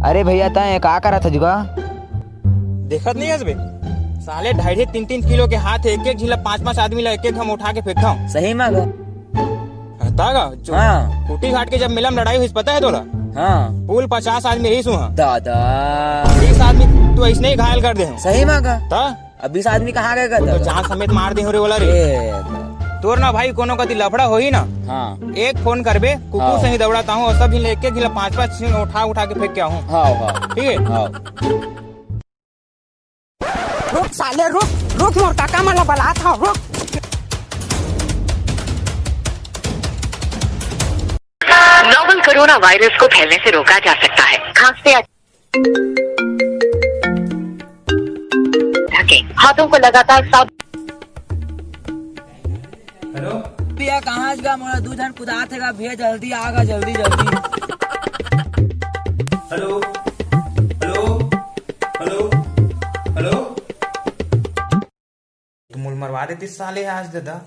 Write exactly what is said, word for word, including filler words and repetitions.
अरे भैया, तैं का करत हस गा? देखत नइ हस बे, साले ढाई ढाई तीन तीन किलो के हाथ हे, एक एक झिन ला, पांच पांच आदमी ला एक एक हम उठा के फेंकथंव। सही मा गा? हता गा, जो हाँ। खूंटी घाट के जब मेला में लड़ाई होइस, पता हे तोला? हाँ। कुल पचास आदमी रहिस उहाँ। दादा। बीस आदमी तो अइसने ही घायल कर दे हंव। सही मा गा? त अब बीस आदमी कहाँ गए गा तो दादा? जान समेत मार दे हंव रे ओला रे। ए, तोर ना भाई कोनो कति लफड़ा होही ना, हाँ। एक फोन करबे, कुकुर हाँ। सही दौड़ात आहूं अउ सब झिन ला एक एक झिन ला पांच पांच झिन उठा उठा के फेंक के आहूं। हाँ, हाँ। ठीक हे? हाँ। रुक साले, रुक, रुक, मोर काका मन ला बलात हंव, रुक। नोवेल कोरोना वायरस को फैलने से रोका जा सकता है। खांसते ढकें। हाथों को लगातार साफ। हेलो। भैया, कहाँ हस गा? मोला दू झन कुदात हे गा भैया, जल्दी आ गा, जल्दी, जल्दी। Hello, hello, hello, hello. तुम मोला मरवा देतिस साले आज दादा।